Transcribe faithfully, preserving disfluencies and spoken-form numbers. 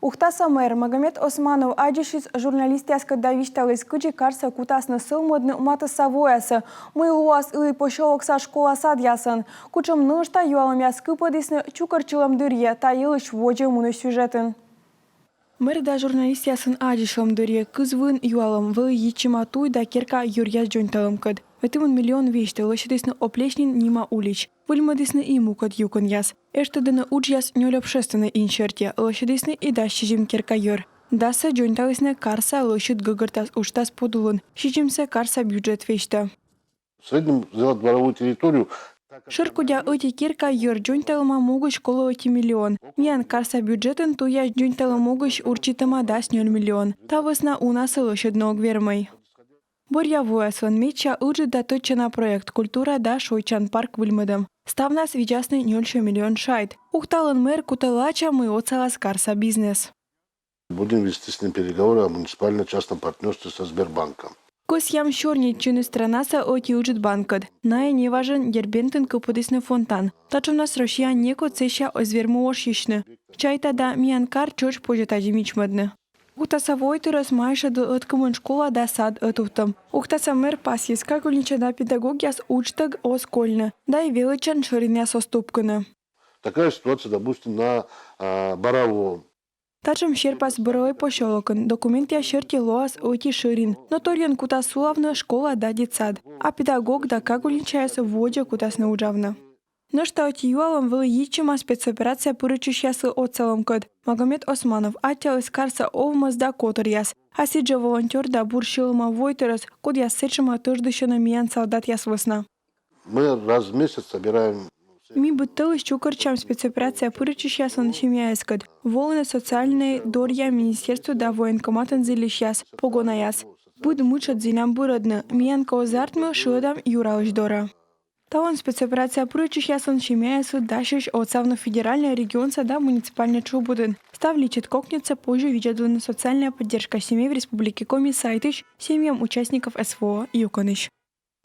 Ухтаса мэр Магомед Османов аддзысис журналистъяскӧд да висьталіс, кыдзи карса кутасны сӧвмӧдны матысса воясӧ, мый лоас Ылі посёлокса школа-садъясӧн, кутшӧм нӧшта юалӧмъяс кыпӧдісны чукӧртчылӧм дырйи та йылысь водзӧ мунысь сюжетын. Мэр да журналистъяслӧн аддзысьлӧм дырйи кызвыын юалӧм вӧлі йитчӧма туй да керка йӧръяс дзоньталӧмкӧд. Ӧтимын миллион весьтӧ лӧсьӧдісны Оплеснин нима улич. Выльмӧдісны и мукӧд юкӧнъяс. Эштӧдӧны уджъяс нёль общественнӧй ин серти, лӧсьӧдісны и дас сизим керка йӧр. Дасӧ дзоньталісны карса лӧсьыд гӧгӧртас уджтас подулын, сизимсӧ карса бюджет весьтӧ. В среднем сделать дворовую территорию. Шӧркодя ӧти керка йӧр дзоньталӧма могысь колӧ ӧти миллион. Миян карса бюджетын туйяс дзоньталӧм могысь урчитӧма дас нёль миллион. Та вӧсна унасӧ лӧсьӧдны ог вермӧй. Бӧръя вояслӧн медся ыджыд да тӧдчана проект — культура да шойччан парк выльмӧдӧм. Ставнас видзасны нёль сё миллион шайт. Ухталӧн мэр кутӧ лача, мый отсалас карса бизнес. Будем вести с ним переговоры о муниципально-частном партнерстве со Сбербанком. Кӧсъям сёрнитчыны странаса ӧти ыджыд банкӧд. Найӧ неважӧн Дербентын кыпӧдісны фонтан. Татшӧмнас Россияын некод сэсся эз вермы ошйысьны. Чайта да, миян кар тшӧтш позьӧ тадзи мичмӧдны. Ухтаса войтырӧс майшӧдлӧ ӧткымын школа да сад ӧтувтӧм. Ухтаса мэр пасйис, кагульнича да педагогъяс уджтӧг оз кольны, да и велӧдчан шӧринъяс оз тупкыны. Такая ситуация, допустим, на а, Боровом. Татшӧм серпас Боровой посёлокын. Документъяс серти лоас ӧти шӧрин, но торйӧн кутас сулавны школа да детсад. А педагог да кагульничаяс водзӧ кутасны уджавны. Нӧшта ӧти юалӧм вӧлі йитчӧма спецоперацияӧ пырӧдчысьяслы отсалӧмкӧд. Магомед Османов аттьӧаліс карса овмӧс да котыръяс. А сідзжӧ волонтёр да бур сьӧлӧма войтырӧс, кодъяс сэтшӧма тӧждысьӧны миян салдатъяс вӧсна. Мы раз в месяц собираем. Ми быд тӧлысь чукӧртчам спецоперацияӧ пырӧдчысьяслӧн семьяяскӧд. Волӧны социальнӧй доръя министерство да военкоматын зільысьяс, погонаяс. Быд мытшӧд зілям бырӧдны, миян кӧ оз артмы, шыӧдам юралысь дорӧ. Талун спецоперацияӧ пырӧдчысьяслӧн семьяяслы дасьӧсь отсавны федеральнӧй, регионса да муниципальнӧй тшупӧдын. Став личыд кокньӧдсӧ позьӧ видзӧдлыны «Социальная поддержка семей в Республике Коми» сайтысь «Семьям участников СВО» юкӧнысь.